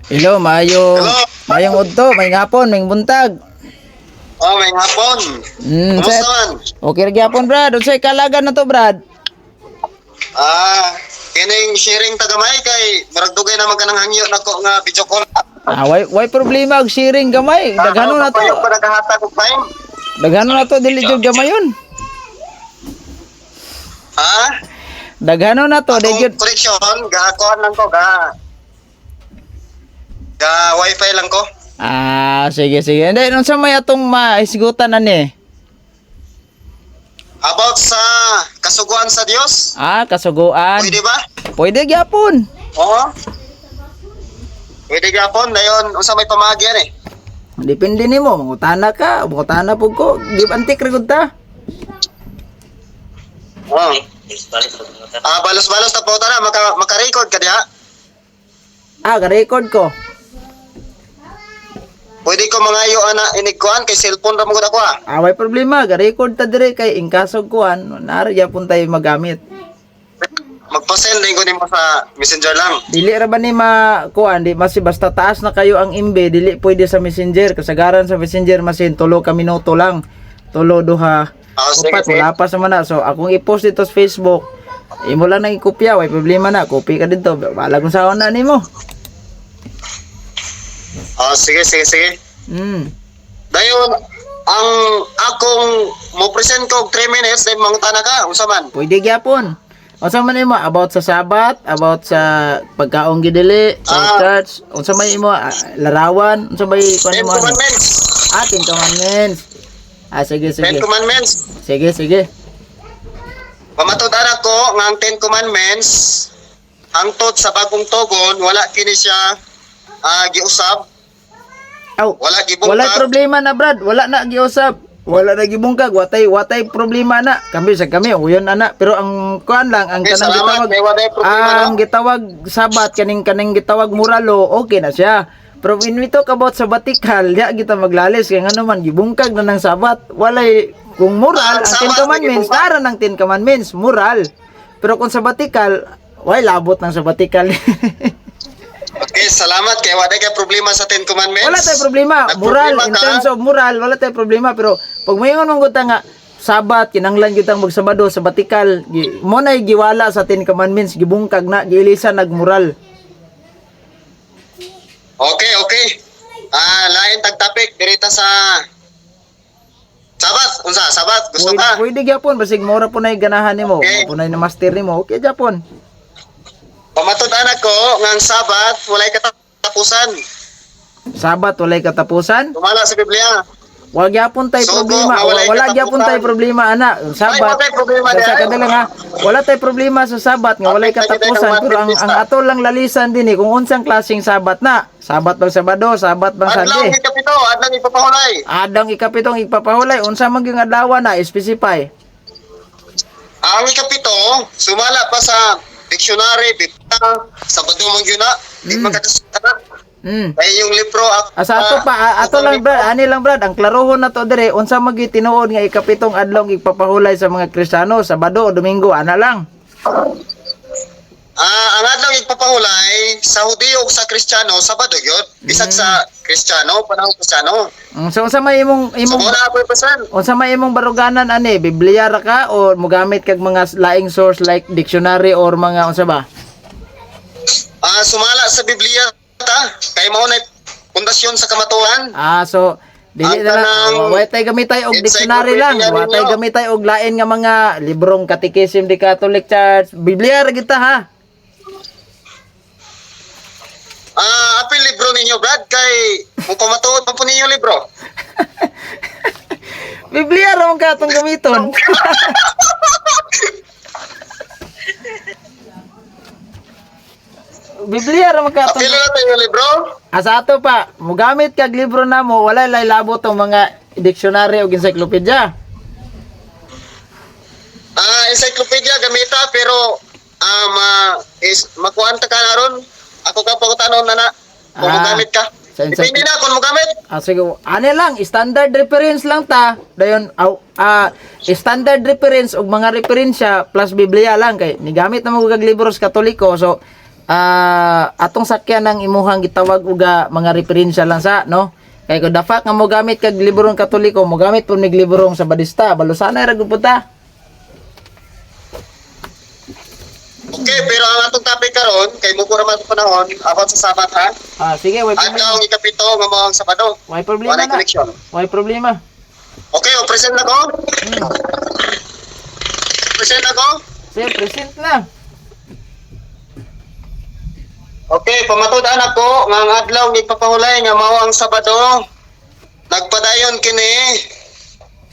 Hello, maayong Hello. Maayong udto, maayong hapon, maayong buntag. Oh, may hapon. Kumusta man? Okay ra gyapon, Brad. Unsay kalagan na to, Brad? Ah, kining sharing tagamay kay murag dugay naman kanang hangyo nako nga video call. Ah, way problema og sharing gamay. Daghano na to. Payo pa nagahatag og time. Daghano na to, dili jud gamay yun. Ha? Daghano na to, di Akong jud. connection, gakuan lang ko ga. Ga wifi lang ko. Ah, sige sige. Hindi, unsa may atong maisgutan ani? About sa kasuguan sa Dios. Ah, kasuguan. Pwede ba? Pwede gyapon. Oo. Pwede gyapon dayon unsa may pamaagi ani? Depende nimo, mangutana ka, mangutana pud ko. Give and take ra gud ta. Oo. Ah, balos-balos ta po na maka-record ka diha. Ah, ga-record ko. Pwede ko mangayo ana inig kuan kay cellphone ra mo gud ako ah. Ah, way problema, ga-record ta dire kay in kaso kuan, naa ra gyapon tayo magamit. Magpa-send din ko nimo sa Messenger lang. Dili ra ba ni ma kuan, di masi basta taas na kayo ang MB, dili pwede sa Messenger. Kasagaran sa Messenger masin tulo ka minuto lang. Tulo, duha, Ah, sige, upat, sige. wala pa sa mana. So akong i-post dito sa Facebook, imo lang nang ikopya, way problema na. Copy ka dito. Bahala kung saan na nimo. Ah, sige, sige, sige. Dayon ang akong mo present ko og 3 minutes dahil mangutana ka unsa man. Pwede gyapon. Unsa man imo about sa Sabat, about sa pagkaong gidili, sa church, unsa may imo larawan, unsa may kuan Ten mo ano? Commandments. Ah, Ten Commandments. Ah, sige, Ten sige. Commandments. Sige, sige. Pamatud-an ako nga ang Ten Commandments hangtod sa bagong tugon wala kini siya giusab, Aw, wala gibungkag. wala problema na, Brad. Wala na giusap. Wala na gibungkag. Watay problema na. Kami sa kami uyon ana. Pero ang kuan lang ang Okay, kanang salamat. gitawag Kay walay problema, ang no? gitawag Sabat, kaning gitawag muralo, okay na siya. Pero when we talk about sabbatical, diya kita maglalis kay ngano man gibungkag na ng Sabat. Walay kung moral Ah, ang Ten Sabat, Commandments, gibungkag. tara ng Ten Commandments, moral. Pero kung sabbatical, way labot ng sabbatical. Okay, salamat kay wala kay problema sa Ten Commandments. Wala tayong problema. Moral, Nagproblema in ka? terms of moral, wala tayong problema. Pero pag mayon mong guta nga, Sabat, kinanglan kitang magsabado, sabatikal, mo na'y giwala sa Ten Commandments, gibungkag na, giilisan nagmoral. Okay, okay. Ah, lain tag topic dirita sa Sabat, unsa? Sabat, gusto Pwede, ka? pwede gyapon, basig mora po na'y ganahan nimo, Okay. mo po na'y na-master nimo, okay gyapon. Pamatud-an ako nga ang Sabat walay katapusan. Sabat, walay katapusan. Tumala sa Biblia. Wala gyapon tay Sugo, problema. nga Wala, walay wala gyapon tay katapusan. problema ana. Ang Sabat. Ay, walay problema Sa diay. kadala nga, wala tay problema sa Sabat nga walay Kapit na gyud katapusan ang pero ang ato lang lalisan din eh kung unsang klaseng Sabat na. Sabat bang Sabado, Sabat bang Adlaw Sunday? ikapito, adlaw ipapahulay. Adang ikapitong igpapahulay, unsa man gyud adlaw na specify. Ang ikapito, sumala pa sa dictionary, Biblia, Sabado man gyud na. Di man katusana. Kay yung libro ako. Asa ato pa ato lang, Brad, ani lang, Brad, ang klarohon na to dire, unsa man gyud tinuod nga ikapitong adlaw igpapahulay sa mga Kristiyano, Sabado o Domingo, ana lang. Ah, ang adlaw ipapahulay sa Hudiyo ug sa Kristiyano, Sabado gyud. Bisag sa Kristiyano, panahon Kristiyano. So unsa may imong So imong mo na ako ipasan. Unsa may imong baruganan ani, Biblia ra ka o mogamit kag mga laing source like dictionary or mga unsa ba? Ah, sumala sa Biblia ta kay mao na pundasyon sa kamatuoran. Ah, so dili Ang na lang kanang wa tay gamitay og dictionary lang, encyclopedia wa tay ninyo. gamitay og lain nga mga librong Catechism di Catholic Church. Biblia ra kita ha. Ah, apil libro ninyo, Brad, kay kung pamatuod pa po ninyo libro. Biblia ra man ka atong gamiton. Biblia ra man ka atong Apil na tayo libro. Asa ato pa, mogamit kag libro namo, wala lay labot ang mga dictionary o encyclopedia. Ah, encyclopedia gamita pero ma is makuan ta ka na ron. Ako ka pagutanon na na. Kung Ah, mogamit ka. sa Depende na kung mogamit. Ah, sige, ano lang, standard reference lang ta. Dayon, aw, standard reference og mga referensya plus Biblia lang kay nigamit na mo kag libros Katoliko. So, Atong sakyan ang imuhang gitawag uga mga referensya lang sa, no? Kay kung dapat nga mo gamit kag librong Katoliko, mo gamit po mig librong Sabadista, balusanay ra gud po ta. Okay, pero ang atong topic karon kay muko ra man sa panahon about sa Sabat, ha. Ah, sige, way problema. Adlaw ang ikapito nga mao ang Sabado. Way problema Walay na. connection. Way problema. Okay, o present na ko. Present na ko. Sir, present na. Okay, pamatud-an ako nga ang adlaw nga ipapahulay nga mao ang Sabado. Nagpadayon kini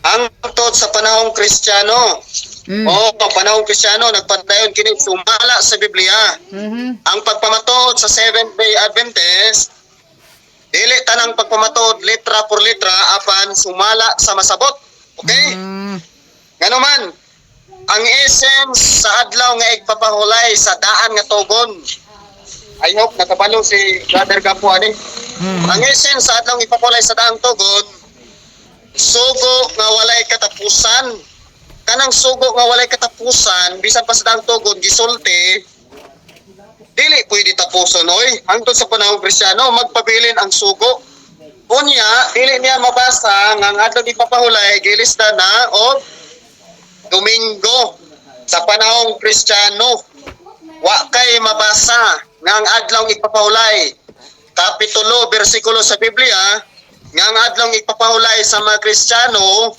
hangtod sa panahong Kristiyano. Oo, panahong Kristiyano nagpadayon kini sumala sa Biblia. Ang pagpamatuod sa Seventh Day Adventist, dili tanang pagpamatuod letra por letra, apan sumala sa masabot. Okay? Ngano man, ang essence sa adlaw nga igpapahulay sa daan nga tugon. I hope nakabalo si Brother Gapo ani. Ang essence sa adlaw nga ipapahulay sa daang tugon, sugo nga walay katapusan. Kanang sugo nga walay katapusan, bisan pa sa daang tugon gisulti, dili pwede tapuson oy. Hangtod sa panahong Kristiyano, magpabilin ang sugo. Unya, dili niya mabasa nga ang adlaw ipapahulay gilisda na og Domingo sa panahong Kristiyano. Wa kay mabasa nga ang adlaw ipapahulay. Kapitulo, bersikulo sa Biblia, nga ang adlaw ipapahulay sa mga Kristiyano,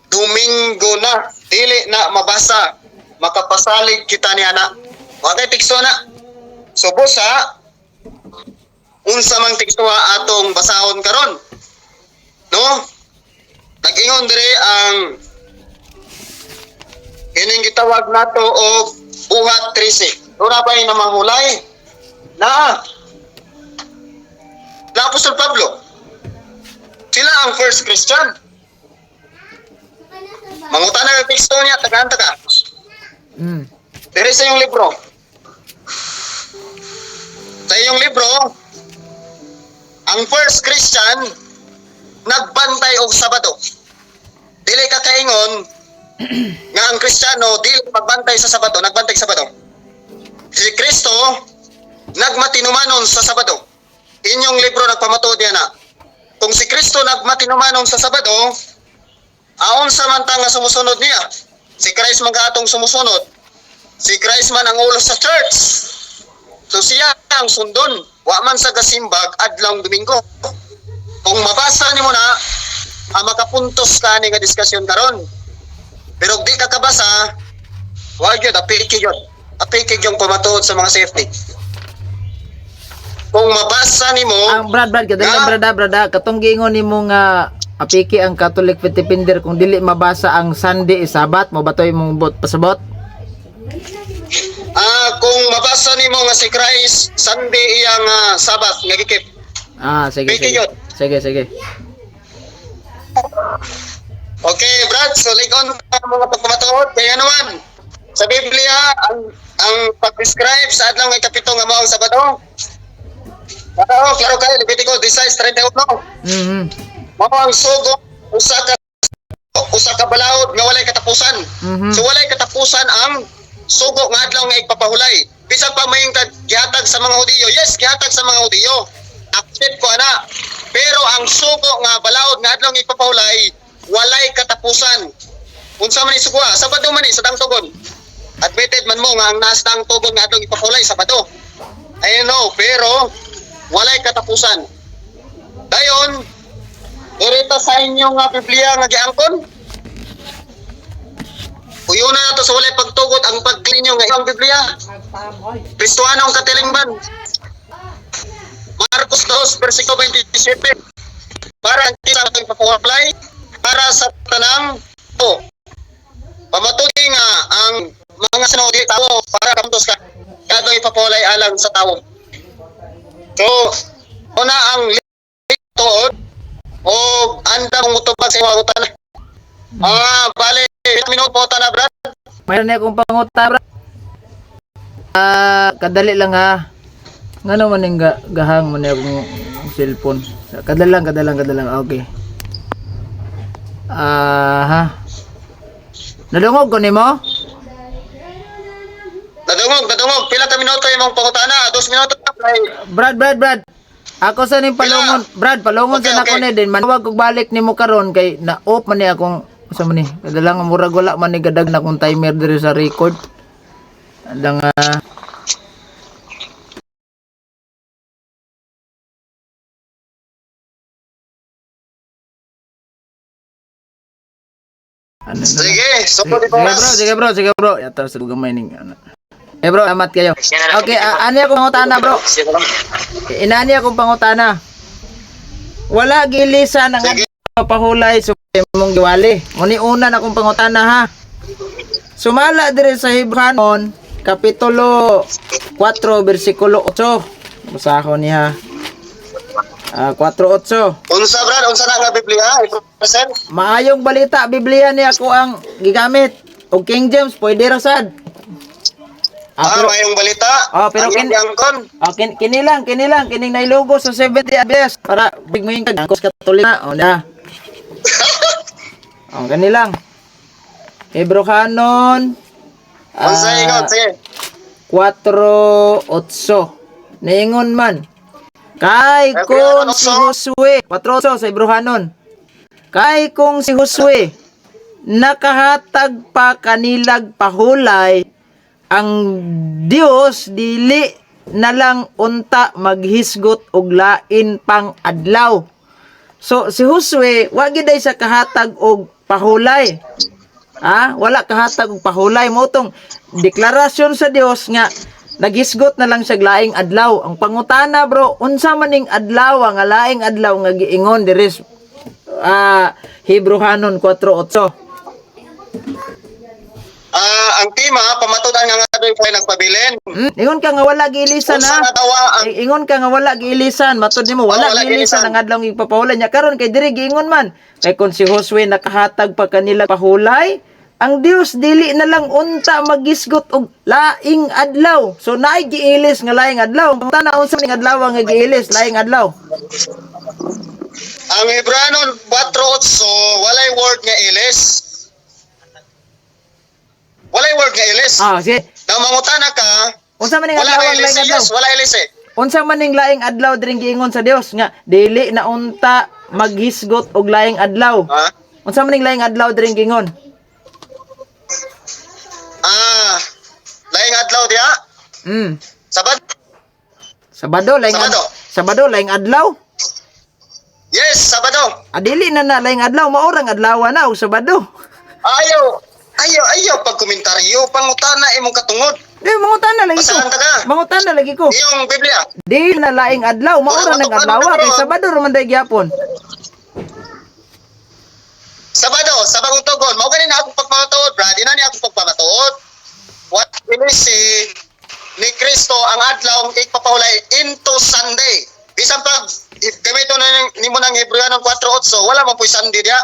Domingo na. Dili na mabasa. Makapasalig kita niya na. Wa kay teksto na. So busa, unsa mang teksto atong basahon karon. No? Nag-ingon diri ang kining gitawag nato og Buhat 13. Doon na ba yung namahulay? Na. Na Apostol Pablo. Sila ang first Christian. Manguta na ang teksto niya, tagaan ta ka. Diri sa iyong libro. Sa iyong libro, ang first Christian nagbantay og Sabado. Dili ka kaingon nga ang Kristiyano dili magbantay sa Sabado, nagbantay sa Sabado. Si Kristo nagmatinumanon sa Sabado. Inyong libro nagpamatuod niya na. Kung si Kristo nagmatinumanon sa Sabado, aon sa man ta nga sumusunod niya? Si Christ man atong sumusunod. Si Christ man ang ulo sa church. So siya ang sundon. Wa man sa gasimbag adlawng Domingo. Kung mabasa nimo na, ang makapuntos ka ani nga diskusyon karon. Pero di ka kabasa, wa gyud apiki gyud. Apiki yung pamatuod sa mga safety. Kung mabasa nimo, Ang Brad, Brad, kadali Nga? Brad, ah, Brad, ah, katong giingon nimo nga apiki ang Catholic Defender kung dili mabasa ang Sunday is Sabat, mo ba to imong bot pasabot? Kung mabasa nimo nga si Christ Sunday iyang Sabat nga gikip. Ah, sige, Apiki sige. yun. Sige, sige. Okay, Brad, so likon ang mga pagpamatuod. Kaya naman, sa Biblia, ang pag-describe sa adlaw nga ikapito nga mao ang Sabado. Oo, klaro kayo, Levitico 16:31. Mao ang sugo, usa ka balaod nga walay katapusan. So walay katapusan ang sugo nga adlaw nga igpapahulay. Bisan pa may gihatag sa mga Hudiyo. Yes, gihatag sa mga Hudiyo. Accept ko ana. Pero ang sugo nga balaod nga adlaw nga igpapahulay, walay katapusan. Unsa man ni sugoa? Sabado man ni sa dang tugon. Admitted man mo nga ang nasa dang tugon nga adlaw ipapahulay Sabado. I know, pero walay katapusan. Dayon, dirita sa inyong nga Biblia nga giangkon. Uyuna na to sa walay pagtugot ang pagklinyo nga iyong Biblia. Kristuhanong katilingban. Marcos 2, versikulo 27. Para ang sa ating papuhaplay, para sa tanang to. Pamatuti nga ang mga sinodi tao para kamuntos ka. Kadto ipapulay alang sa tao. So, una ang tuod o andam mong utubag sa imong utana. Bale, minuto po na, Brad. Mayroon na akong panguta, bro. Kadali lang ha. Nga naman yung gahang mo na akong cellphone. Kadali lang, kadali lang, kadali lang. Okay. Ha. Nadungog ko nimo? Nadungog, nadungog. Pila ka minuto imong pangutana? 2 minuto. Ay, Brad, Brad, Brad. Ako sa ning palungon, Brad, palungon sa nako ni din manawag og balik nimo karon kay na off man ni akong sa man ni. Kadala nga murag wala man ni gadag na akong timer diri sa record. Andang ano na. Sige, so di Sige bro, oras. Sige bro, sige bro. Yato sa gamay ning ano. Eh bro, salamat kayo. Okay, ani akong pangutana, bro. Inani akong pangutana. Wala gilisan ang Sige. pahulay sa imong giwali. Muni una na akong pangutana ha. Sumala dire sa Hebranon, kapitulo 4 bersikulo 8. Basahon niya. 4:8. Unsa, Brad, unsa na nga Biblia? I-present. Maayong balita, Biblia niya ako ang gigamit. O King James, pwede ra sad. Ah, mayong balita. Ah, pero Ang iyang kon. Kini lang, kining nailogo sa 70 ABS para big mo yung kag Katolik na. O na. O, kini lang. Hebrohanon Unsa ingon? Sige. 4:8. Niingon man. Kay kung si Josue, 4:8 sa Hebrohanon. Kay kung si Josue nakahatag pa kanilag pahulay ang Dios dili na lang unta maghisgot og lain pang adlaw. So si Josue wa gid ay sa kahatag og pahulay. Wala kahatag og pahulay mo tong deklarasyon sa Dios nga naghisgot na lang siya laing adlaw. Ang pangutana, bro, unsa man ning adlaw nga laing adlaw nga giingon diri Hebrohanon 4:8? Ang tema, pamatud-an nga nga doy kay nagpabilin. Ingon ka nga wala giilisan Unsa ha. nga dawa ang Ingon ka nga wala giilisan, matud nimo wala, Oo, wala giilisan giilisan. ang adlaw nga ipapahulay niya karon kay diri giingon man. Kay kon si Josue nakahatag pa kanila pahulay, ang Dios dili na lang unta magisgot og laing adlaw. So naay giilis nga laing adlaw. Tana unsa ning adlaw nga giilis laing adlaw? Ang Hebranon 4:8, walay word nga ilis. Walay word nga ilis. Sige. Nang mangutana ka, Unsa man ning wala adlaw ba ang ilis? laing adlaw? Yes, wala ilis eh. Unsa man ning laing adlaw diring giingon sa Dios nga dili na unta maghisgot og laing adlaw? Ha? Unsa man ning laing adlaw diring giingon? Laing adlaw diha. Sabad. Sabado laing Sabado. Sabado laing adlaw. Yes, Sabado. Adili na na laing adlaw, maurang adlaw na og Sabado. Ayaw. Ayaw, ayaw pagkomentaryo, pangutana imong katungod. Di mangutana lagi ko. Basahan ta ka. Mangutana lagi ko. Iyong Biblia. Di na laing adlaw, maura Wala, nang adlaw ano, kay Sabado ra man day gyapon. Sabado, sa bagong tugon. Mao gani na akong pagpamatuod, Brad. Ina ni akong pagpamatuod. What si ni Kristo ang adlaw igpapahulay into Sunday. Bisan pag gamito na nimo ng Hebreo ng 4:8, wala man po'y Sunday diha.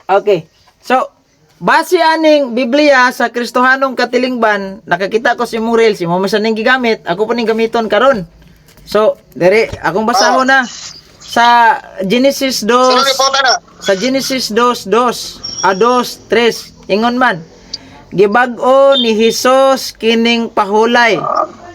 Okay. So, base aning Biblia sa Kristohanong katilingban, nakakita ko si imong reels, imo man sa ning gigamit, ako pa ning gamiton karon. So, dere akong basahon na sa Genesis 2. Sino ni Pota na? Sa Genesis 2:2, 2:3, ingon man, gibag-o ni Hesus kining pahulay,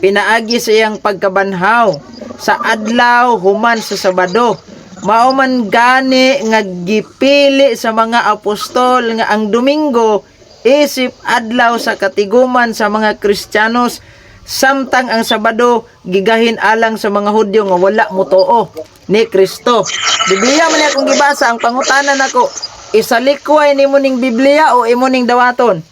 pinaagi sa iyang pagkabanhaw sa adlaw human sa Sabado. Mao man gani nga gipili sa mga apostol nga ang Domingo isip adlaw sa katiguman sa mga Kristiyanos, samtang ang Sabado gigahin alang sa mga Hudyo nga wala motoo ni Kristo. Biblia man akong gibasa. Ang pangutana nako, isalikway nimo ning Biblia o imo ning dawaton?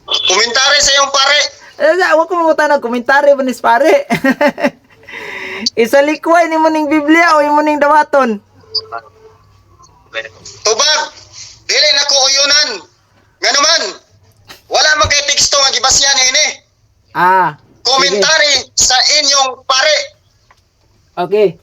Komentary sa iyong pare. Eh, wa ko mangutana komentary ba nis pare. Isalikway nimo ning Biblia o imo ning dawaton? Tubag. Dili na ko uyunan. Ngano man, wala man kay teksto nga gibasyan ini. Sige. Komentary sa inyong pare. Okay.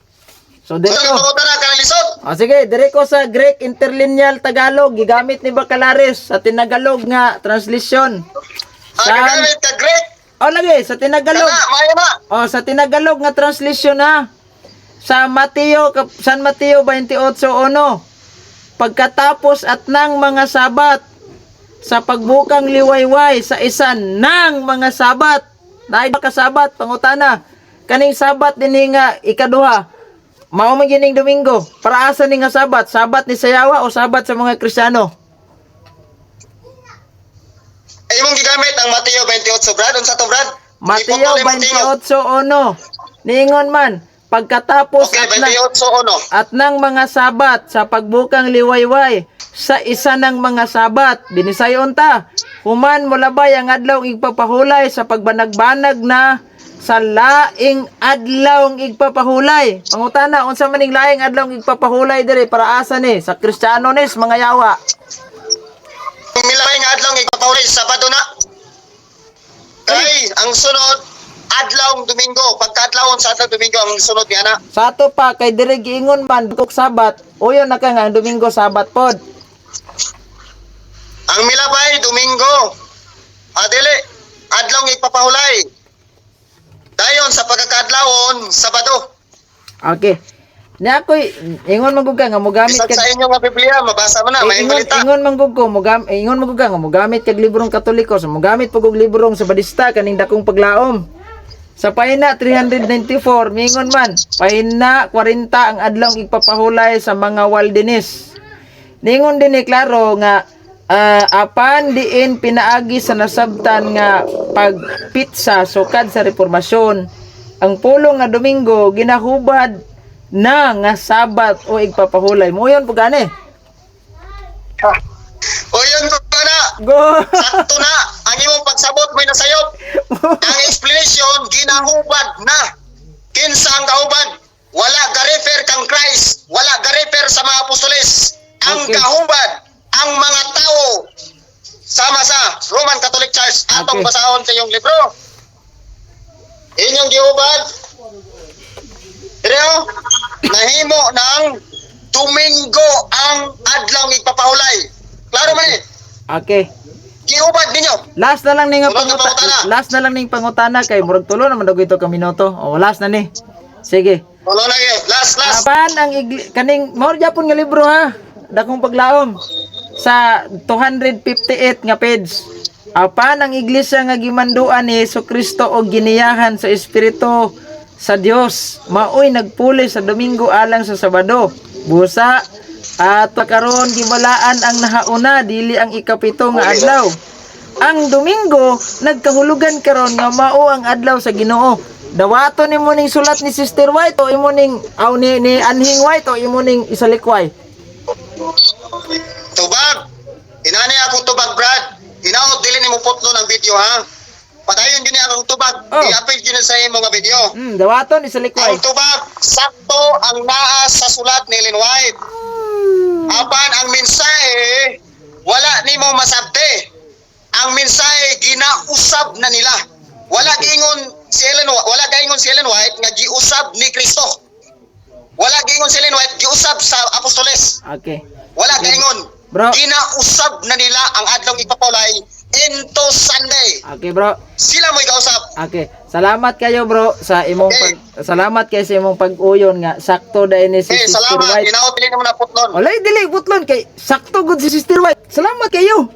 So Sino dito. ni pangutana ka ng lisod? O sige, dire ko sa Greek Interlineal Tagalog, gigamit ni Bacalares sa Tinagalog nga translation. Ang Saan? gagamit ka Greek. O lagi sa Tinagalog. Kana, maayo na. O sa Tinagalog nga translation ha. Sa Mateo, San Mateo 28:1. Pagkatapos at ng mga Sabat, Sa pagbukang liwayway sa isa ng mga Sabat. Naay ka Sabat, pangutana. Kaning Sabat dinhi nga ikaduha. Mao man gining Domingo. Para asa ni nga Sabat? Sabat ni Sayawa o Sabat sa mga Kristiyano? Ay, imong gigamit ang Mateo 28, Brad. Unsa to, Brad? Mateo Iputol imong tingog. 28:1. Niingon man, pagkatapos Okay, at na, 28:1. at ng mga Sabat sa pagbukang liwayway sa isa ng mga Sabat, binisayon ta, human molabay ang adlaw igpapahulay sa pagbanagbanag na sa laing adlaw igpapahulay. Pangutana, unsa maning laing adlaw igpapahulay dire, para asa ni sa Kristiyano nis mga yawa? Milabay nga adlaw igpapahulay, Sabado na. Kay ang sunod adlaw Domingo, pagkaadlawon sa adlaw Domingo ang sunod niya na. Sa ato pa kay dire giingon man kuk Sabat, uyon na ka nga ang Domingo Sabat pod. Ang milabay Domingo. Adili adlaw igpapahulay. Dayon sa pagkakaadlawon Sabado. Okay. Nya ako'y ingon man gud ka nga mogamit Bisag kag sa inyo nga Biblia mabasa mo na may ingon balita. ingon man gud ko ingon man gud ka nga mogamit kag librong Katoliko, so mogamit pug og librong Sabadista kaning dakong paglaom. Sa pahina 394 mingon man, pahina 40 ang adlaw igpapahulay sa mga Waldenes. Ningon din ni klaro nga apan diin pinaagi sa nasabtan nga pagpitsa sukad sa Reformasyon, ang pulong nga Domingo ginahubad na nga Sabat o igpapahulay. Moyon po gani. O yun ko na. Go. Sakto na ang imong pagsabot may nasayop. Ang explanation ginahubad na. Kinsa ang kahubad? Wala ga-refer kang Christ, wala ga-refer sa mga apostoles. Ang kahubad ang mga tao sama sa Roman Catholic Church. Atong basahon sa iyong libro. Inyong gihubad. Pero nahimo ng Domingo ang adlaw igpapahulay. Klaro man eh. Okay. Gihubad ninyo. Last na lang ning Tulo na pangutana. pangutana. Last na lang ning pangutana kay murag tulo naman daw ito ka minuto. O last na ni. Sige. Tulo na gyud. Last, last. Apan ang kaning mao gyapon nga libro ha. Dakong paglaom sa 258 nga page. Apan ang iglesia nga gimanduan ni Hesus Kristo og giniyahan sa Espiritu sa Dios, maoy nagpuli sa Domingo alang sa Sabado. Busa at karon gibalaan ang nahauna dili ang ikapito nga adlaw. Ang Domingo nagkahulugan karon nga mao ang adlaw sa Ginoo. Dawaton nimo ning sulat ni Sister White o imo ning aw ni Anhing White o imo ning isalikway. Tubag. Inani akong tubag, Brad. Inaot dili nimo putlo ng video ha. Padayon gyud ni akong tubag. Oh. I-appeal gyud sa imo nga video. Dawaton isalikway. Ang tubag, sakto ang naa sa sulat ni Ellen White. Apan ang mensahe wala nimo masabte. Ang mensahe ginausab na nila. Wala giingon si Ellen White nga giusab ni Kristo. Wala giingon si Ellen White giusab sa apostoles. Okay. Wala giingon. Bro. Ginausab na nila ang adlaw ipapulay into Sunday. Okay, bro. Sila mo'y kausap. Okay. Salamat kayo, bro, sa imong salamat kayo sa imong pag-uyon nga sakto dahil ni si Eh, Sister salamat. White. Ginaot dili nimo na putlon. Walay dili putlon kay sakto gud si Sister White. Salamat kayo.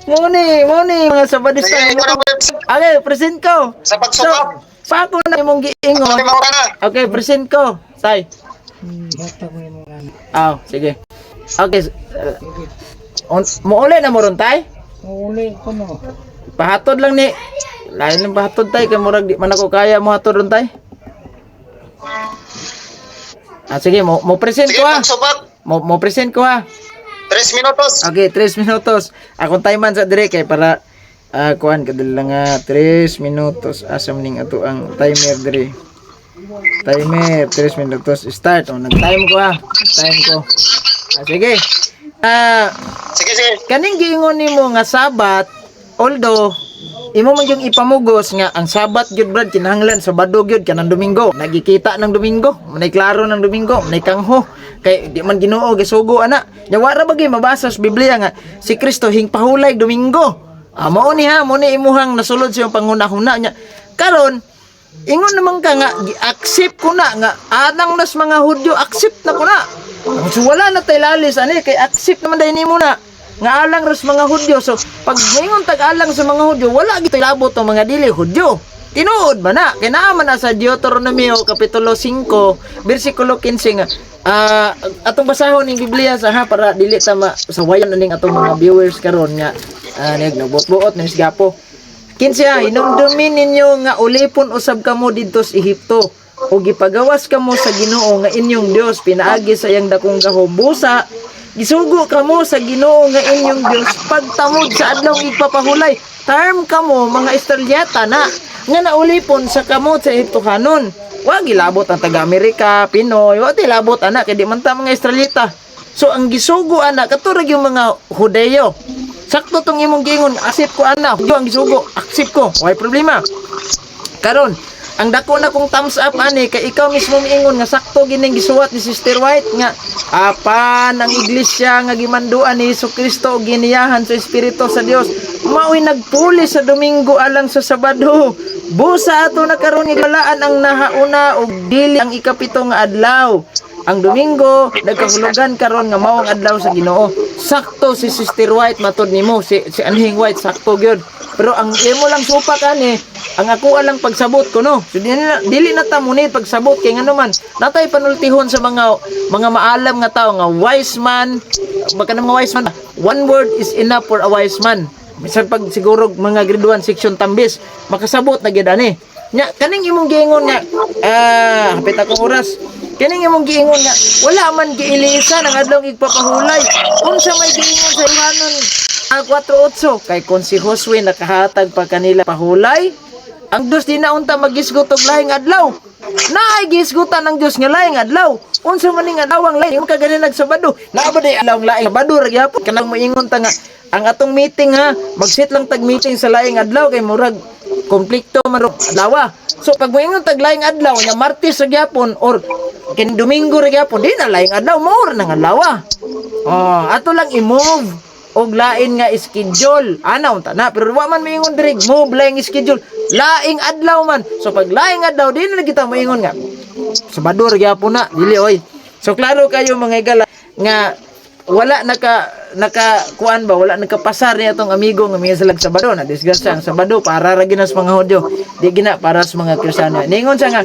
Mo ni mga Sabadista. Sige, ikaw na, Okay, present ko. Sa pagsukap. So, pa ako na imong giingon. Sabi mo ka na. Okay, present ko. Tay. Aw, sige. Okay. Muuli na mo ron, tay? Uli ko no. Pahatod lang ni. Lain lang pahatod tay kay murag di man ako kaya mo hatod ron, tay. Ah, sige, mo present Sige, ko ha. pagsubak. Mo present ko ha. 3 minutos. Okay, 3 minutos. Akong time sa dire kay para kuan kadali lang nga 3 minutos. Asam ning ato ang timer dire. Timer 3 minutos start. Oh, nag-time ko ha. Time ko. Ah, sige. Ah, Sige, sige. kaning giingon nimo nga Sabat, although imo man yung ipamugos nga ang Sabat gyud, Brad, kinahanglan Sabado gyud kanang Domingo. Nagikita ng Domingo, manay klaro ng Domingo, manay kangho kay di man Ginoo gisugo ana. Nya wara ba gyud mabasa sa Biblia nga si Kristo hingpahulay Domingo? Ah, mao ni ha, mao ni imuhang nasulod sa iyong panghuna-huna nya. Karon ingon naman ka nga gi-accept ko na nga anang nas mga Hudyo, accept na ko na. So wala na tay lalis ani kay accept naman dahil nimo na. Nga alang ras mga Hudyo. So pag moingon tag alang sa mga Hudyo, wala gito labot ang mga dili Hudyo. Tinuod ba na? Kay naa man na sa Deuteronomio kapitulo 5 bersikulo 15 nga atong basahon ning Biblia sa ha, para dili ta ma, sawayan aning atong mga viewers karon nga nagbuot-buot ning gapo. 15 ha, hinumdumin ninyo nga ulipon usab kamo didto sa Ehipto ug gipagawas kamo sa Ginoo nga inyong Dios pinaagi sa iyang dakong gahom. Busa gisugo kamo sa Ginoo nga inyong Dios pagtamod sa adlaw igpapahulay. Term kamo mga Israelita na nga naulipon sa kamot sa Ehiptohanon. Wa gilabot ang taga Amerika, Pinoy, wa tilabot ana kay di man ta mga Israelita. So ang gisugo ana kato ra gyud mga Hudeyo. Sakto tong imong giingon, accept ko ana, Hudyo ang gisugo, accept ko, way problema. Karon, ang dako na kong thumbs up ani kay ikaw mismo miingon nga sakto gining gisuwat ni Sister White nga apan ang iglesia nga gimanduan ni Hesus Kristo ug giniyahan sa Espiritu sa Dios mao'y nagpuli sa Domingo alang sa Sabado. Busa ato na karon gibalaan ang nahauna og dili ang ikapito nga adlaw. Ang Domingo nagkahulugan karon nga mao ang adlaw sa Ginoo. Sakto si Sister White matod nimo, si Anhing White, sakto gyud. Pero ang imo lang supak ani, ang ako lang pagsabot ko, no. So dili na ta muni pagsabot kay ngano man natay panultihon sa mga maalam nga tao nga wise man, baka na mga wise man, one word is enough for a wise man. Bisan pag siguro mga grade 1 section tambis makasabot na gyud ani. Nya kaning imong giingon nga hapit akong oras. Kaning imong giingon nga wala man giilisan ang adlaw igpapahulay. Unsa may giingon sa Ihanon 4:8? Kay kon si Josue nakahatag pa kanila pahulay, ang Diyos di na unta magisgot og lahing adlaw. Naay gisgutan ang Diyos nga lahing adlaw. Unsa man ning adlaw ang laing ka gani nagsabado? Naa ba day adlaw ang laing Sabado ra gyapon? Kanang moingon ta nga ang atong meeting ha, mag-set lang tag meeting sa laing adlaw kay murag konflikto man ro adlaw. So pag moingon tag laing adlaw nya Martes ra gyapon or kin Domingo ra gyapon, di na laing adlaw, mao ra nang adlaw. Oh, ato lang i-move og lain nga schedule. Ana unta na, pero wa man moingon diri move laing schedule. Laing adlaw man. So pag laing adlaw, di na kita moingon nga Sabado ra gyapon na, dili oy. So klaro kayo, mga higala, nga wala naka kuan ba, wala nakapasar niya atong amigo nga mga salag Sabado na disgrasya ang Sabado para ra gina sa mga Hudyo, di gina para sa mga Kristiyano. Ningon siya nga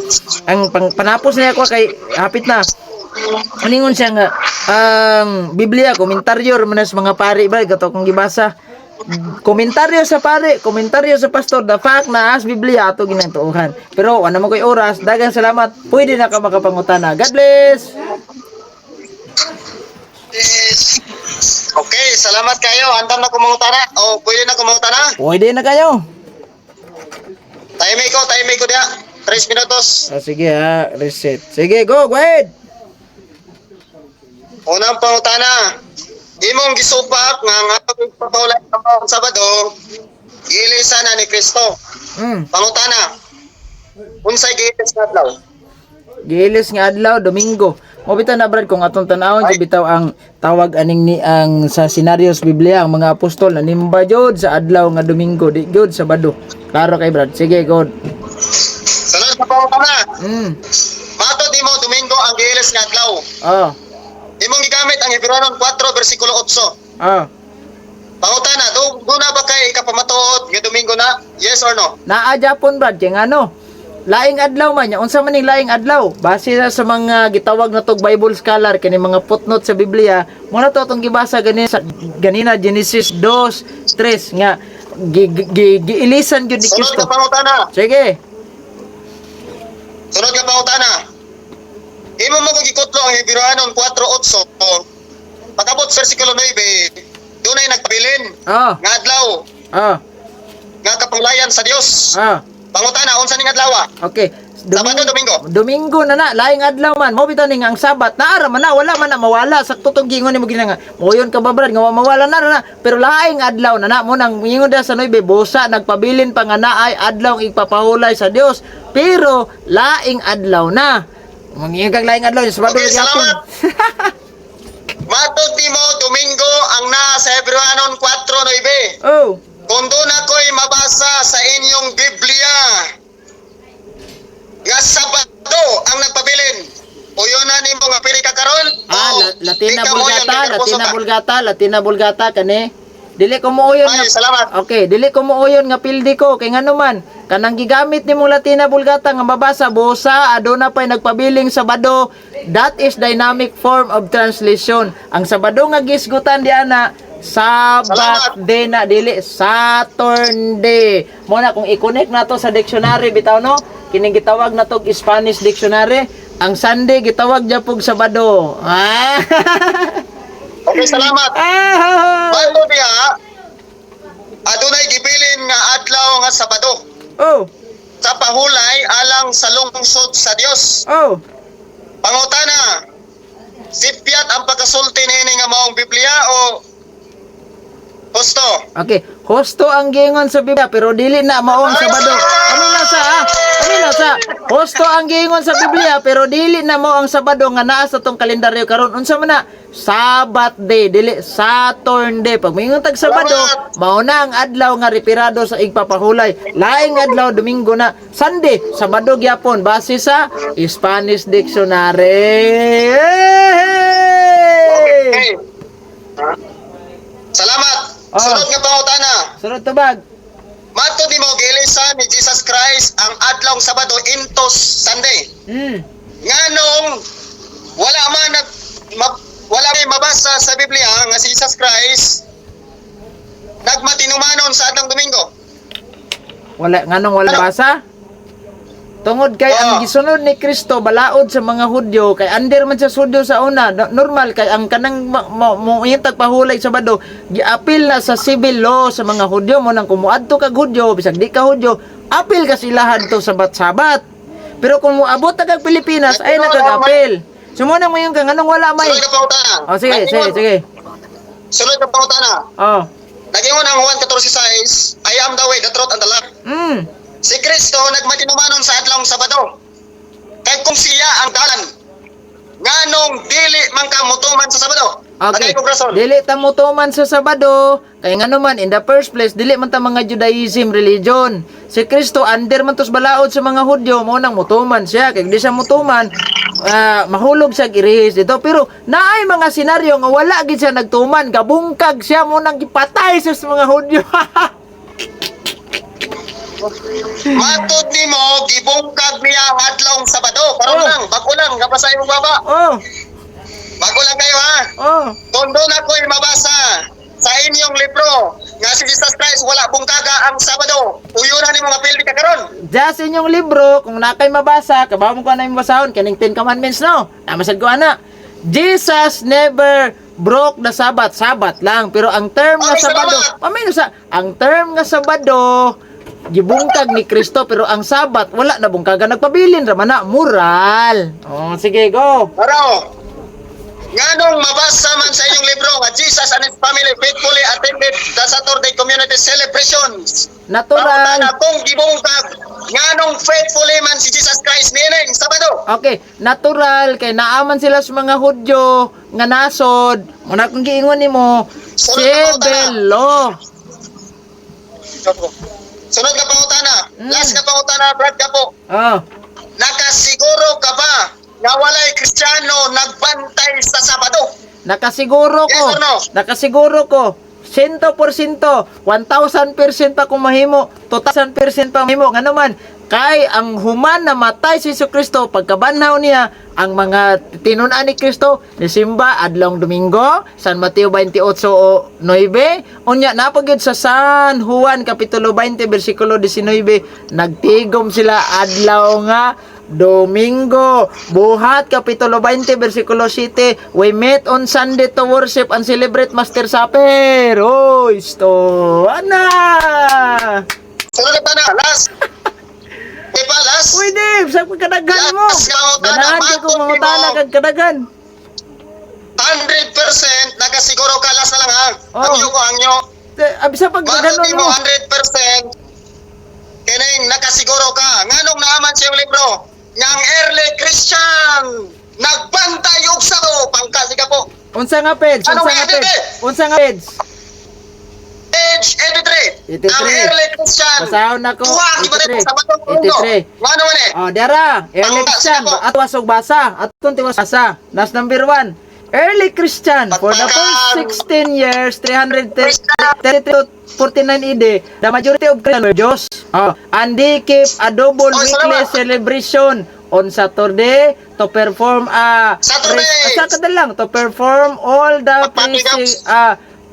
ang panapos niya ko kay hapit na. Ningon siya nga ang Biblia komentaryo ra man sa mga pari ba gato kong gibasa, komentaryo sa pare, komentaryo sa pastor, the fact na as Biblia ato ginatuohan. Pero wala man koy oras. Daghang salamat. Pwede na ka makapangutana. God bless. Okay, salamat kayo. Andam na kumangutana. O, pwede na kumangutana. Pwede na kayo. Time ko diya. 3 minutos. Ah, sige ha, reset. Sige, go, go ahead. Unang pangutana. Imong gisupak nga ang atong pagpapahulay sa mga Sabado, giilisan na ni Kristo. Pangutana. Unsay giilis nga adlaw? Giilis nga adlaw, Domingo. Mo bitaw na, Brad, kung atong tan-awon jud bitaw ang tawag aning ni ang sa senaryo sa Biblia, ang mga apostol nanimba jud sa adlaw nga Domingo, di jud Sabado. Klaro kay Brad. Sige, go. Sunod sa pangutana. Matod nimo, Domingo ang giilis nga adlaw. Oh. Imong gigamit ang Hebreonon 4 versikulo 8. Oh. Pangutana, do na ba kay kapamatuod nga Domingo na? Yes or no? Naa Japon, Brad, kay ngano? Laing adlaw man nya. Unsa man ning laing adlaw? Base na sa mga gitawag na tog Bible scholar kini mga footnote sa Biblia, mo na to atong gibasa ganina sa ganina Genesis 2:3 nga gi, gi, giilisan gyud ni Sunod Kristo. nga pangutana. Sige. Sunod nga pangutana. Imo mo kung gikutlo ang Hebreonon 4:8. Pag-abot sa versikulo 9, dunay nagpabilin nga adlaw nga kapanglayan sa Dios. Pangutana, unsa ning adlaw? Okay. Sabado, Domingo? Domingo na na, laing adlaw man. Mo bitaw ning ang Sabat. Naara man na, wala man na mawala. Sakto tong giingon nimo gina nga. Moyon ka ba, Brad, nga wa mawala na na. Pero laing adlaw na na mo nang ingon da sa 9, busa nagpabilin pa nga naay adlaw ang igpapahulay sa Dios. Pero laing adlaw na. Mangingon kag laing adlaw, Sabado Okay, ra gyapon. salamat. Matod nimo, Domingo ang naa sa Hebreonon 4:9. Oh. Kung doon ako'y mabasa sa inyong Biblia nga Sabado ang nagpabilin, uyon na nimo nga pili ka karon. Ah, O, Latina di ka mo Vulgata, yun, kay Latina ka. Vulgata, Latina Vulgata kani. Dili ko muuyon Ay, nga. salamat. Okay, dili ko muuyon nga pildi ko kay ngano man kanang gigamit nimong Latina Vulgata nga mabasa busa aduna pay nagpabiling Sabado. That is dynamic form of translation. Ang Sabado nga gisgutan di ana Sabat Salamat. day na, dili Saturday. Mo na kung i-connect nato sa dictionary bitaw, no, kining gitawag nato og Spanish dictionary, ang Sunday gitawag gyapon Sabado. Ah. Okay, salamat. Ah. Bago diha, adunay gibilin nga adlaw nga Sabado Oh, sa pahulay alang sa lungsod sa Dios. oh. Pangutana, sipyat ang pagkasulti niini nga maong Biblia o husto? Okay, husto ang giingon sa Biblia pero dili na mao ang Sabado. Ano na sa ah? Ano na sa? Husto ang giingon sa Biblia pero dili na mao ang Sabado nga naa sa tong kalendaryo karon. Unsa man na? Sabbath day, dili Saturday. Pag moingon tag Sabado, mao na ang adlaw nga retirado sa igpapahulay. Laing adlaw Domingo na. Sunday, Sabado gyapon base sa Spanish dictionary. Hey! Okay. Salamat. Ah. Sunod nga pangutana. Sunod tubag. Matod nimo, giilisan ni Jesus Christ ang adlawng Sabado into Sunday. Nganong wala man nag ma, wala may mabasa sa Biblia nga si Jesus Christ nagmatinumanon sa adlawng Domingo? Wala nganong wala basa? Tungod kay ang gisunod ni Kristo balaod sa mga Hudyo kay under man sa Hudyo sa una, normal kay ang kanang mo pahulay sa Sabado giapil na sa civil law sa mga Hudyo. Mo nang kumuadto kag Hudyo, bisag di ka Hudyo, apil ka silahan to sa sabat. Pero kung moabot ta kag Pilipinas ay nakag-apil. So mo nang mayon ka nganong wala may. Sunod na pangutana. Oh, sige sige sige. Sunod na pangutana. Oh. Nag-ingon ang Juan 14:6, "I am the way, the truth, and the life." Si Kristo nagmatinumanon sa adlawng Sabado. Kay kung siya ang dalan, nganong dili man ka mutuman sa Sabado? Okay. Tagay kog rason. Dili ta motuman sa Sabado kay ngano man, in the first place dili man ta mga Judaism religion. Si Kristo under man tos balaod sa mga Hudyo, mo nang motuman siya kay di siya motuman, mahulog siya girihis dito. Pero naay mga senaryo nga wala gid siya nagtuman, gabungkag siya, mo nang gipatay siya sa mga Hudyo. Matod nimo, gibungkag niya ang adlawng Sabado. Karon Oh. lang, bago lang, gabasa imong baba. Oh, Bago lang kayo ha. oh. Kung doon ako'y mabasa sa inyong libro nga si Jesus Christ wala bungkaga ang Sabado, uyunan nimo nga pildi ka karon. Just inyong libro, kung nakay mabasa, kabaw mo ko na yung basahon, kaning Ten Commandments, no? Namasad ko, ana. Jesus never broke the Sabbath. Sabbath lang. Pero ang term nga Okay, Sabado, salamat. pamino sa, ang term nga Sabado, gibungkag ni Kristo, pero ang Sabat, wala na bungkagan. Nagpabilin raman na, moral. Oh, sige, go. Pero nganong mabasa man sa inyong libro nga Jesus and his family faithfully attended the Saturday community celebrations? Natural. Pangutana, kung gibungkag, nganong faithfully man si Jesus Christ niining Sabado? Okay, natural kay naaman sila sa mga Hudyo nga nasod. Muna kung giingon nimo, civil law. Sunod na pangutana. Last na pangutana, Brad Kapo. Oh. Nakasiguro ka ba nga walay Kristiyano nagbantay sa Sabado? Nakasiguro ko. Yes or no? Nakasiguro ko. 100%, 1,000% pa kung mahimo, 2,000% pa mahimo. Ngano man, kay ang human na matay si Jesu Kristo, pagkabanhaw niya, ang mga tinun-an ni Kristo, nisimba adlong Domingo, San Mateo 28:9, unya napagyud sa San Juan Kapitulo 20 versikulo 19, nagtigom sila adlaw nga Domingo. Buhat Kapitulo 20 versikulo 7, we met on Sunday to worship and celebrate Master Supper. Oy, sto. Ana. Sunod na tana, last. Di ba, last? Uy, Dave, sa pagkadagan mo. Last nga utana, Ganahan ka kung matod mangutana nimo. kag kadagan. 100% nakasiguro ka, last na lang ha. Oh. Ang ko, ang nyo. Eh, Abi sa Matod pagkaganon nimo mo. 100% kining nakasiguro ka. Nganong naaman sa iyong libro nga ang early Christian nagbantay og Sabado? Pangkasi ka po. Unsa nga page? Ano Unsa nga, nga page? Dave? Unsa nga page? Page 83. 83. Ang early Christian. Basahon nako. Duha, di ba 83. Sabado mundo? 83. Ngano man eh? Oh, dara, early Pangka, Christian, sige po. atwas og basa, atong tiwas basa. Nas number 1. Early Christian, for the first 16 years, 333 to 49 AD, the majority of Christians were Jews. Oh, and they keep a double Oh, weekly salamat. Celebration on Saturday to perform a Saturday! Saturday lang to perform all the Pagpapigams.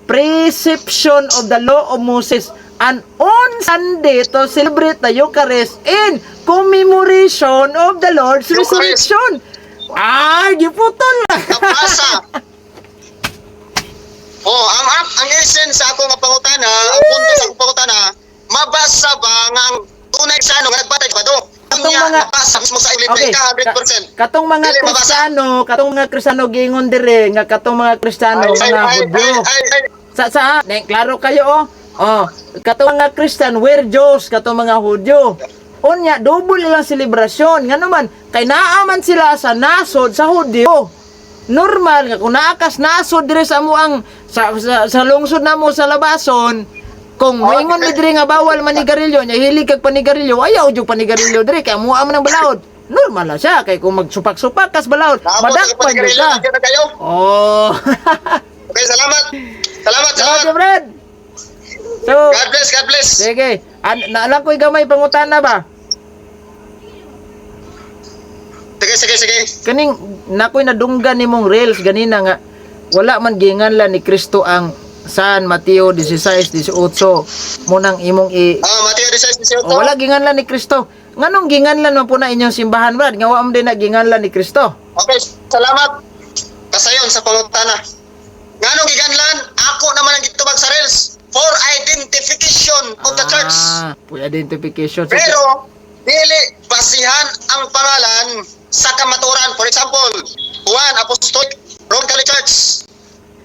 Prescription of the law of Moses and on Sunday to celebrate the Eucharist in commemoration of the Lord's Eucharist. Resurrection. Ah, giputol. Nabasa. Oh, ang essence sa ako nga pangutana, ang punto sa akong pangutana, mabasa ba nga ang tunay sa ano nga nagbatay ba do? Katong Unya, nabasa mismo sa Biblia ka 100%. Katong mga Dili mabasa. Kristiyano, katong mga Kristiyano giingon dire nga katong mga Kristiyano Ay, ay, mga ay, Hudyo. ay, ay, ay. Sa ne, klaro kayo oh. Oh, katong mga Christian were Jews, katong mga Hudyo. Unya double ilang selebrasyon. Ngano man kay naa man sila sa nasod sa Hudyo. Normal nga kung naa kas nasod dire sa amo ang sa lungsod namo sa labason, kung moingon mi diri nga bawal manigarilyo, nya hilig kag panigarilyo, ayaw jud panigarilyo diri kay amuha man ang balaod. Normal na siya kay kung magsupak-supak kas balaod, Naabot ang madakpan jud panigarilyo, ka. nandiyan na kayo. Oh. Okay, salamat. Salamat, Salamat, salamat. Brad. So, God bless, God bless. sige. Naalang ko'y gamay pangutana ba? Sige, sige, sige. Kaning nakoy nadunggan nimong reels ganina nga wala man ginganlan ni Kristo ang San Mateo 16:18 mo nang imong i Ah, Mateo 16, 18. Oh, wala ginganlan ni Kristo. Nganong ginganlan man po na inyong simbahan, Brad? Nga wa man din na ginganlan ni Kristo. Okay, salamat. Kasayon sa pangutana. Nganong giganlan, ako naman ang gitubag sa rails for identification of the church. Ah, for identification. So, Pero dili basihan ang pangalan sa kamaturan. For example, Juan Apostolic Roman Catholic Church.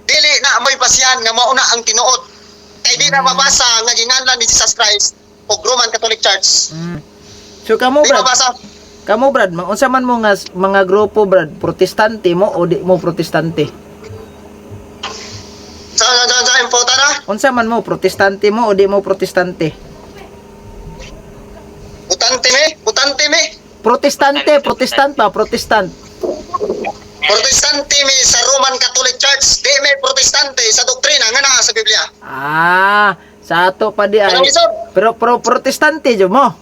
Dili na mo'y basihan nga mauna ang tinuod. Kay di na mabasa nga ginganlan ni Jesus Christ og Roman Catholic Church. So kamo, Di Brad, mabasa. Kamo, Brad, unsa man mo nga mga grupo, Brad, protestante mo o di mo protestante? Sa important na? Unsa man mo, protestante mo o di mo protestante? Butante me, butante me. Protestante, protestant pa, protestant. Protestante mi sa Roman Catholic Church, di may protestante sa doktrina nga naa sa Biblia. Ah, sa ato pa di ay. Walang isod. Pero pro protestante jud mo.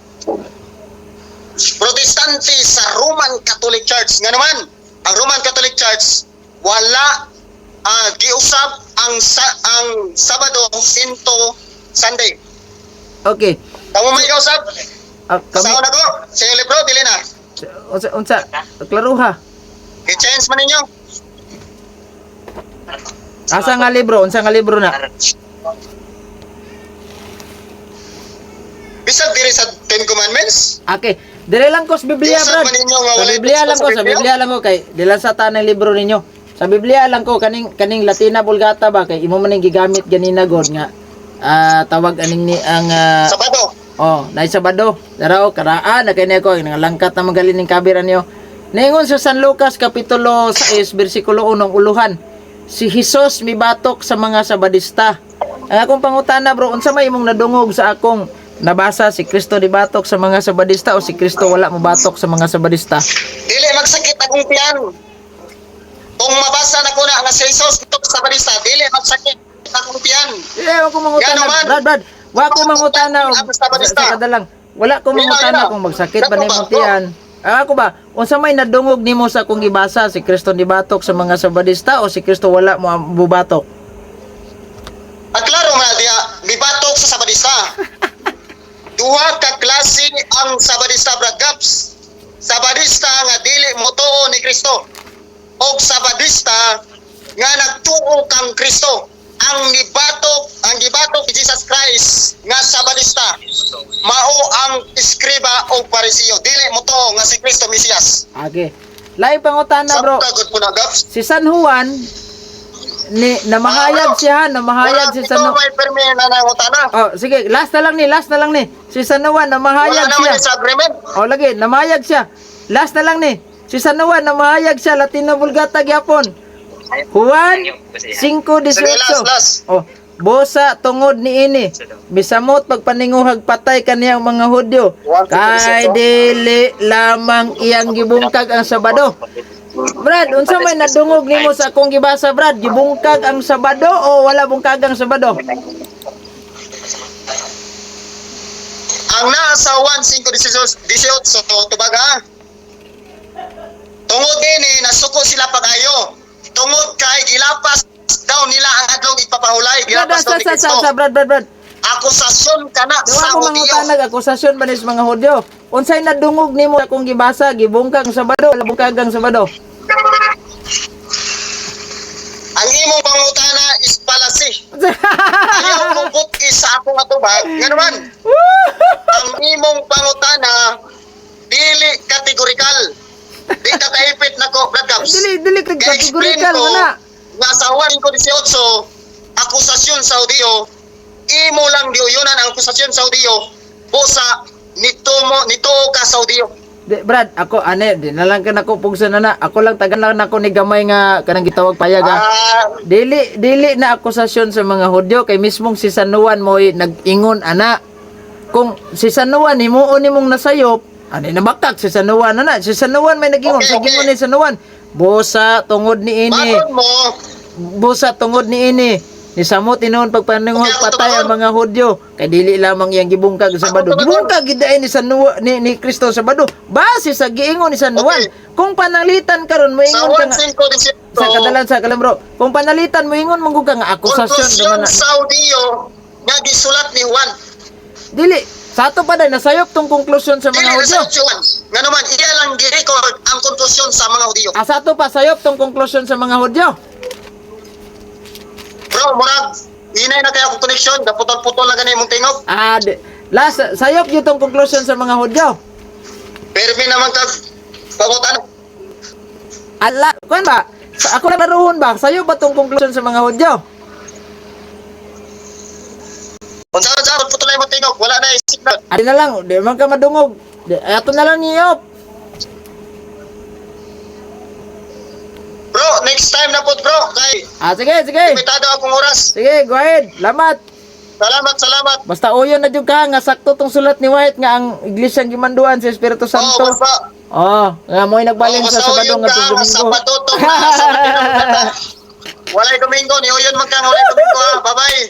Protestante sa Roman Catholic Church. Nga naman, ang Roman Catholic Church wala giusab ang Sabado into Sunday. Okay. Kamo may kausap? Ah, kami Sa na ko, sa libro dili na. Unsa unsa klaruha. Gi-change man ninyo. Asa nga libro? Unsa nga libro na? Bisag diri sa Ten Commandments. Okay. Dire lang ko sa Biblia, Di, Brad. man ninyo nga Sa walay Biblia lang ko, sa sa Biblia? Biblia lang ko kay di lang sa tanang libro ninyo. Sa Biblia lang ko kaning kaning Latina Vulgata ba kay imo man ning gigamit ganina god nga tawag aning ni ang Sabado. Oh, na Sabado. Daraw karaan na kay ko ngalangkat na magaling ning kabira niyo. Ningon sa San Lucas kapitulo 6 bersikulo 1 uluhan. Si Jesus mibatok sa mga Sabadista. Ang akong pangutana, bro, unsa may imong nadungog sa akong nabasa, si Kristo dibatok sa mga Sabadista o si Kristo wala mobatok sa mga Sabadista? Dili magsakit akong tiyan. Kung mabasa na ko na nga si Jesus ito sa Sabadista, dili magsakit akong tiyan. Eh, wa ko mangutana. Gano man? Brad, Brad, wa ko mangutana og Ang Sabadista. sa kadalang. Wala ko Ina, mangutana ina. kung magsakit ba Dako nimo ba? tiyan. Ah, ako ba, unsa may nadungog nimo sa akong gibasa, si Kristo nibatok sa mga Sabadista o si Kristo wala mo bubatok? Ang klaro nga diya, mibatok sa Sabadista. Duha ka klase ang Sabadista, Brad Gaps. Sabadista nga dili motuo ni Kristo og Sabadista nga nagtuo kang Kristo. Ang nibatok, ang gibatok ni Jesus Christ nga Sabadista mao ang eskriba o Pariseo. Dili motuo nga si Kristo Mesiyas. Okay. Lain pangutana, bro. Sa gud po na, Gaps. Si San Juan ni namahayag siya, namahayag si San Ito may permi na nangutana. Oh, sige, last na lang ni, last na lang ni. Si San Juan Wala namahayag naman siya. sa agreement. Oh, lagi, namahayag siya. Last na lang ni. Si San Juan namahayag siya, Latina Vulgata gyapon. Juan 5:18. Sige, last, last. Oh, bosa tungod niini. Misamot pagpaninguhag patay kaniyang mga Hudyo. Kay dili lamang iyang gibungkag ang Sabado. Brad, unsa may nadungog nimo sa akong gibasa, Brad? Gibungkag ang Sabado o wala bungkag ang Sabado? Ang naa sa 1:5-18, tubag ha. Tungod ini nasuko sila pag-ayo. Tungod kay gilapas daw nila ang adlong ipapahulay, Brad, gilapas sa daw ni sa sa, Kristo. sa Brad, Brad, Brad. Akusasyon kana Dawa sa ko Hudiyo. mangutanag akusasyon ba ni sa mga Hudyo? Unsay nadungog nimo sa akong gibasa, gibungkag ang Sabado, wala bungkag ang Sabado? Ang imong pangutana is palasi. Ayaw mo butki sa akong atubag. Nga naman, ang imong pangutana dili kategorikal. Di ka kaipit nako, Brad Gabs. Dili dili kag Kaya-explain kategorikal ko wala. nga sa 1:18, akusasyon sa Hudiyo, imo lang giuyunan ang akusasyon sa Hudiyo, busa nito mo nito ka sa Hudiyo. Di, Brad, ako ane, di na lang ka nako pugsa na na. Ako lang tagan lang nako ni gamay nga kanang gitawag payag ha. Ah, Dili dili na akusasyon sa mga Hudyo kay mismong si San Juan mo'y nag-ingon ana. Kung si San Juan himuon nimong nasayop, ani nabakak si San Juan ana. Si San Juan may nag-ingon, Okay, sa gingon okay. ni San Juan. Busa tungod ni ini. Matod mo, Busa tungod ni ini. Ni samot tinuon pagpaningog Okay, ako patay ang tumaon. mga Hudyo kay dili lamang iyang gibungkag sa Ako Sabado. tumaon. Gibungkag gid ay ni San Juan, ni Kristo sa Sabado. Base sa giingon ni San Juan. Okay. Kung panalitan karon sa moingon ka nga 1:18, sa kadalan sa kalam bro. Kung panalitan moingon man gud ka nga akusasyon konklusyon naman na. sa Hudiyo nga gisulat ni Juan. Dili sa ato pa day nasayop tong konklusyon sa Dili mga na Hudyo. sa Juan. Nga naman, iya lang gi-record ang konklusyon sa mga Hudiyo. Ah, sa ato pa sayop tong konklusyon sa mga Hudyo. Bro, murag, hinay na kaya akong connection, gaputol-putol na gani imong tingog. Ah, di, last sayop gyud tong konklusyon sa mga Hudyo. Permi naman kag pangutan. Ala, kuan ba? Sa, ako na laruhon ba? Sayo ba tong konklusyon sa mga Hudyo? Unsa unsa putol na imong tingog, wala na signal. Adi na lang, di man ka madungog. Di, ato na lang niyop. Bro, next time na po bro, kay Ah, sige, sige. limitado akong oras. Sige, go ahead. Lamat. Salamat, salamat. Basta uyon na jud ka nga sakto tong sulat ni White nga ang iglesia gimanduan sa Espiritu Oh, Santo. basta. Oh, nga mo'y nagbalin Oh, sa basta Sabado uyon nga ka, Domingo. Sabado to na sa Walay Domingo, ni uyon man kang walay Domingo ha. Bye-bye.